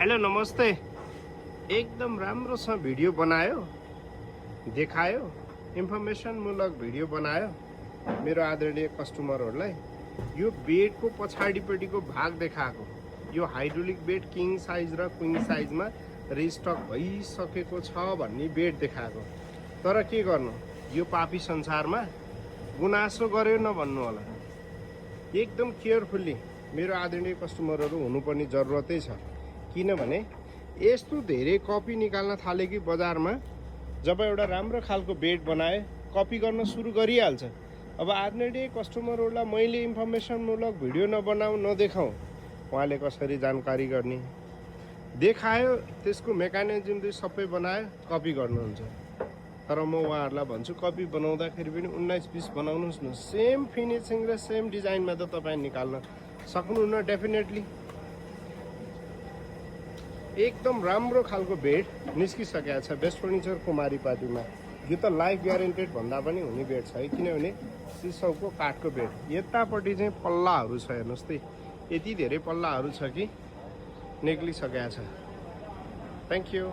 Hello नमस्ते। एकदम राम्रोसँग भिडियो बनायो, देखायो, इन्फर्मेसनमूलक भिडियो बनायो मेरो आदरणीय कस्टमरहरूलाई। यो बेडको पछाडिपट्टिको भाग देखाएको, यो हाइड्रोलिक बेड किङ साइज र क्विन साइजमा रिस्टक भइसकेको छ भन्ने बेड देखाएको। तर के गर्नु, यो पापी संसारमा गुनासो गर्यो नभन्नु होला। एकदम केयरफुल्ली मेरो आदरणीय कस्टमरहरू हुनुपर्ने जरुरतै छ, किनभने यस्तो धेरै कपी निकाल्न थाले कि बजारमा जब एउटा राम्रो खालको बेड बनाए कपी गर्न सुरु गरिहाल्छ। अब आदरणीय कस्टमरहरूलाई मैले इन्फर्मेसनमूलक भिडियो नबनाऊ नदेखाउँ, उहाँले कसरी जानकारी गर्ने? देखायो, त्यसको मेकानिजम चाहिँ सबै बनायो, कपी गर्नुहुन्छ। तर म उहाँहरूलाई भन्छु, कपी बनाउँदाखेरि पनि 19-20 बनाउनुहोस् न। सेम फिनिसिङ र सेम डिजाइनमा त तपाईँ निकाल्न सक्नुहुन्न डेफिनेटली। एकदम राम्रो खालको बेड निस्किसकेको छ बेस्ट फर्निचर कुमारीपाटीमा। यो त लाइफ ग्यारेन्टेड भन्दा पनि हुने बेड छ है, किनभने सिसौको काठको बेड। यतापट्टि चाहिँ पल्लाहरू छ, हेर्नुहोस् त, यति धेरै पल्लाहरू छ कि निक्लिसकेको छ। Thank you.